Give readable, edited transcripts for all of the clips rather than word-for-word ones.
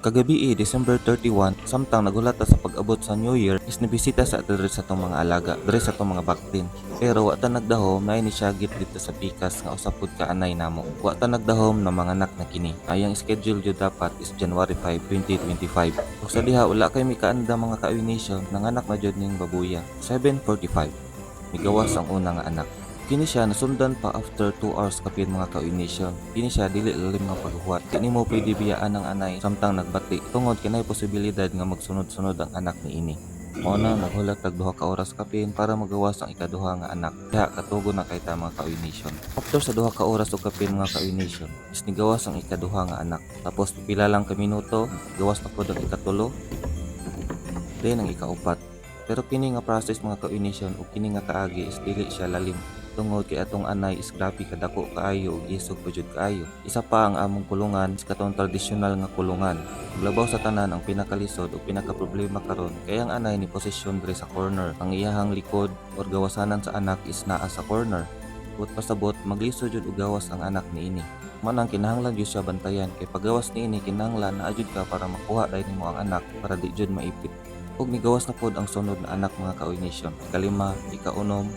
Kagabii, December 31, samtang naghulat ta sa pag-abot sa New Year, is nabisita sa diri sa atong mga alaga, diri sa atong mga baktin. Pero wa ta nagdahom na ni siya git dito sa pikas nga usa pud ka anay namo. Wa ta nagdahom na mga anak na kini. Ayang schedule jud dapat is January 5, 2025. Ug sa diha wala kay mikaanda, mga ka-Oy Nation, nanganak na jud ning babuya. 7:45. Migawas ang una nga anak. Kini siya nasundan pa after 2 hours kapin, mga ka-Oy Nation. Kini siya dili lalim nga paghuwat. Di nimo pwede biyaan ang anay samtang nagbati tungod kay naay posibilidad nga magsunod-sunod ang anak niini. Mao na naghulat tag 2 ka oras kapin para magawas ang ikaduha nga anak. Diha katugo na kay ta, mga ka-Oy Nation. After sa 2 ka oras og kapin, mga ka-Oy Nation, is nigawas ang ikaduha nga anak. Tapos pila lang ka minuto, gawas na pod ang ikatulo. Then ang ikaupat. Pero kini nga process, mga ka-Oy Nation, ug kini nga kaagi is dili siya lalim tungod kay atong anay is grabe kadako kaayo ug isog pa jud kaayo. Isa pa, ang among kulungan is katong tradisyonal nga kulungan. Ug labaw sa tanan, ang pinakalisod ug pinakaproblema karon kay ang anay ni posisyon diri sa corner. Ang iyahang likod or gawasanan sa anak is naa sa corner. Buot pasabot, maglisod jud og gawas ang anak niini. Manang kinahanglan jud siya bantayan kay paggawas niini, kinahanglan naa jud ka para makuha dayon nimo ang anak para di jud maipit. Ug nigawas na pod ang sunod na anak, mga ka-Oy Nation. Ikalima, ikaunom,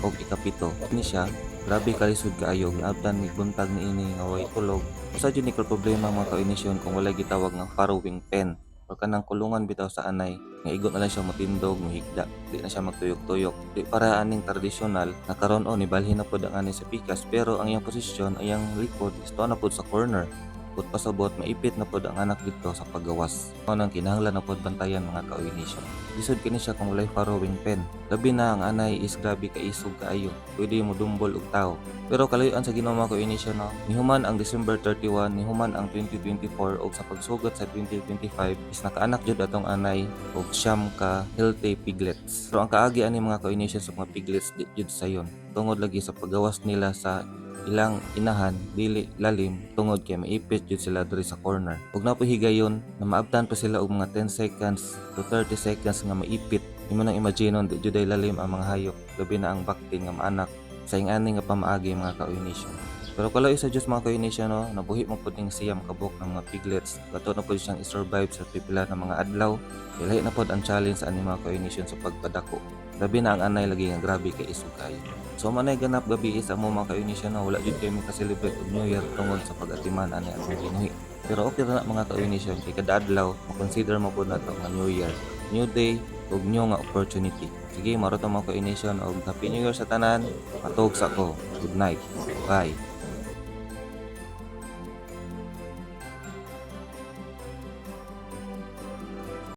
ug ikapito. Ni siya, grabe kalisod kaayo, giabtan mig buntag niini nga way tulog. Usa jud ni ka problema, mga ka-Oy Nation, kung walay gitawag nga farrowing pen or kanang kulungan bitaw sa anay nga igo na lang siya motindog, mohigda, di na siya magtuyok-tuyok. Di para aning tradisyonal na karon o nibalhin na pod ang anay sa pikas, pero ang iyang posisyon, ang iyang likod is tuwa na pod sa corner. Buot pasabot, maipit na pod ang anak dito sa paggawas. Mao nang kinahanglan na pod bantayan, mga ka-Oy Nation. Lisod kini siya kung walay farrowing pen. Labi na ang anay is grabe kaisog kaayo. Pwede mo dumbol og tao. Pero kalayoan sa Ginoo, mga ka-Oy Nation, no. Nihuman ang December 31, nihuman ang 2024 ug sa pagsugot sa 2025 is nakaanak jud atong anay og 9 ka healthy piglets. Pero ang kaagi ani, mga ka-Oy Nation, sa mga piglets di jud sayon. Tungod lagi sa paggawas nila sa ilang inahan dili lalim tungod kay maipit jud sila diri sa corner. Ug napoy higayon na maabtan pa sila og mga 10 seconds to 30 seconds nga maipit. Imo nang imagine di jud ay lalim ang mga hayop, labi na ang baktin nga maanak sa ingani nga pamaagi, mga ka-Oy Nation. Pero kalayo sa Diyos, mga ka-Oy Nation, no, nabuhi man pud ning 9 ka buok ng mga piglets. Ato na pud siyang i-survive sa pipila ng mga adlaw. Ilahi na pod ang challenge ani, mga ka-Oy Nation, sa pagpadako. Labi na ang anay lagi nga grabe kay isog kayo. So manay ganap gabi sa amo, mga ka-Oy Nation, no, wala jud kay mi ka-celebrate og New Year tungod sa pag-atiman ani atong binuhi. Pero okay ra na, mga ka-Oy Nation, kay kada adlaw ma-consider mo pud nato nga New Year. New day ug new nga opportunity. Sige, mao ra to, mga ka-Oy Nation, og Happy New Year sa tanan. Matug sa ko. Good night. Bye.